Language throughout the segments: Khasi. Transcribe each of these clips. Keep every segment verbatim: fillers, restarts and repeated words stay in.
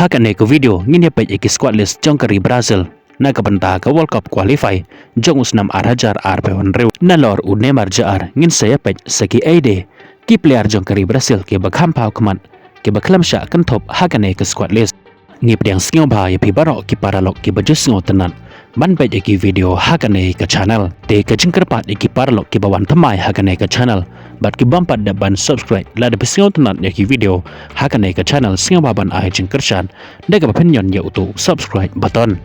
Ha kane ka video ngin ïa peit ïa ki squad list jong ka ri Brazil na ka bynta ka World Cup qualify jong u snem ar hajar arphew hynriew. Nalor u Neymar Jr ngin sa ïa peit sa ki ei de ki player jong ka ri Brazil kiba kham phaw khmat kiba khlem shah kynthup ha kane ka squad list. Ngi pdiang sngewbha ïa phi baroh ki paralok kiba ju sngewtynnat ban peit ïa ki video ha kane ka channel. Te ka jingkyrpad ïa ki paralok kiba wan thymmai ha kane ka channel bad ki bym pat dep ban subscribe, lada phi sngewtynnat ïa ki video ha kane ka channel, sngewbha ban ai jingkyrshan da kaba phin ñion ïa uto u subscribe button.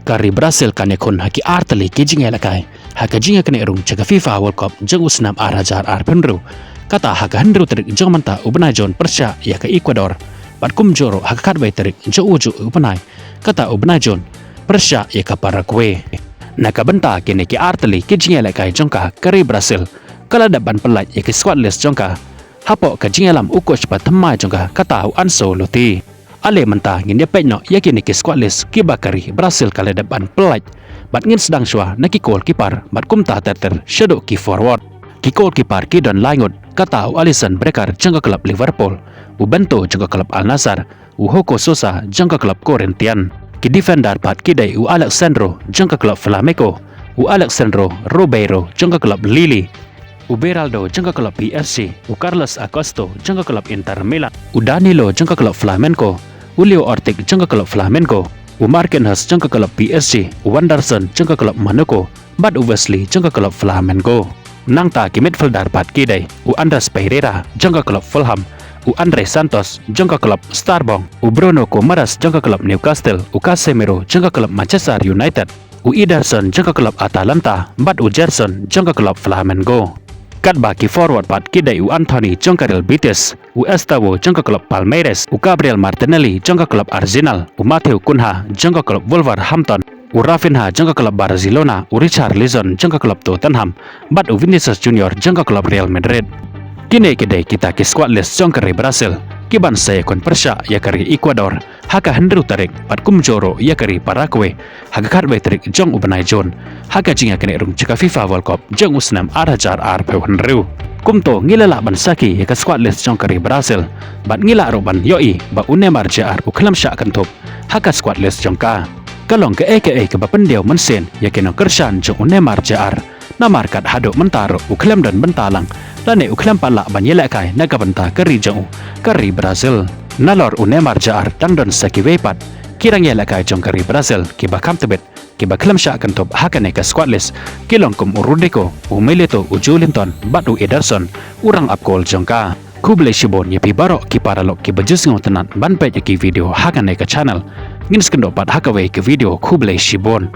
Ka ri Brazil kan ïakhun ha ki artylli ki jingïalehkai ha ka jingïaknieh rung sha ka FIFA World Cup jong u snem ar hajar arphew hynriew. Kata ha ka hynriew tarik jong mynta u bnai Jun pyrshah ïa ka Ecuador, bad kumjuh ruh ha ka khatwei tarik jong ujuh u bnai, kata u bnai Jun, pyrshah ïa ka Paraguay. Na ka bynta kine ki artylli ki jingïalehkai jong ka, ka ri Brazil ka la dep ban pyllait ïa ki squad list jong ka hapoh ka jingïalam u coach ba thymmai jong ka, kata u Ancelotti. Ale mynta ngin ïa peit noh ïa kine ki squad list kiba ka ri Brazil ka la dep ban pyllait, bad ngin sdang shuwa na ki goalkeeper bad kumta ter ter shaduh ki forward. Ki goalkeeper ki don lai ngut, kata u Alisson Becker jong ka club Liverpool, u Bento jong ka club Al Nassr, u Hugo Sosa jong ka club Corinthian. Ki defender pat ki dei u Alexandro jong ka club Flamengo, u Alexandro Ribeiro jong ka club Lille, u Beraldo jong ka club P S G, u Carlos Augusto jong ka club Inter Milan, u Danilo jong ka club Flamengo, u Leo Ortiz jong ka club Flamengo, u Marquinhos jong ka club P S G, u Anderson jong ka club Monaco, bad u Wesley jong ka club Flamengo. Nangta ki midfielder pat ki dei u Andreas Pereira jong ka club Fulham, u Andrey Santos jong ka club Strasbourg, u Bruno Guimaraes jong ka club Newcastle, u Casemiro jong ka club Manchester United, u Ederson jong ka club Atalanta, bad u Gerson jong ka club Flamengo. Katba ki forward pat ki dei u Antony jong ka Real Betis, u Estevao jong ka club Palmeiras, u Gabriel Martinelli jong ka club Arsenal, u Matheus Cunha jong ka club Wolverhampton, u Raphinha jong ka club Barcelona, u Richarlison jong ka club Tottenham, bad u Vinicius Junior jong ka club Real Madrid. Kine ki dei kita ki squad list jong ka ri Brazil kiban sa ïakhun pyrshah ïa ka ri Ecuador ha ka hynriew tarik, bad kumjuh ruh ïa ka ri Paraguay ha ka khatwei tarik jong u bnai Jun, ha ka jingïaknieh rung sha ka FIFA World Cup jong u snem ar hajar arphew hynriew. Kumto ngi la lah ban sakhi ïa ka squad list jong ka ri Brazil, bad ngi lah ruh ban ïohi ba u Neymar Jr u khlem shah kynthup ha ka squad list jong ka. Ka long kaei kaei kaba pyndiaw mynsiem ïa ki nongkyrshan jong u Neymar Jr, namar kat haduh mynta ruh u khlem don bynta lang, lane u khlem pat lah ban ïalehkai na ka bynta ka ri jong u, ka ri Brazil. Nalor u Neymar Jr dang don sa kiwei pat ki rangïalehkai jong ka ri Brazil kiba kham tbit, kiba khlem shah kynthup ha kane ka squad list, ki long kum u Rodrygo, u Milito, u Joelinton bad u Ederson, u rangap goal jong ka. Khublei shibun ïa phi baroh ki paralok kiba ju sngewtynnat ban peit ïa ki video ha kane ka channel. Ngin sa ïakynduh pat ha kawei ka video, khublei shibun.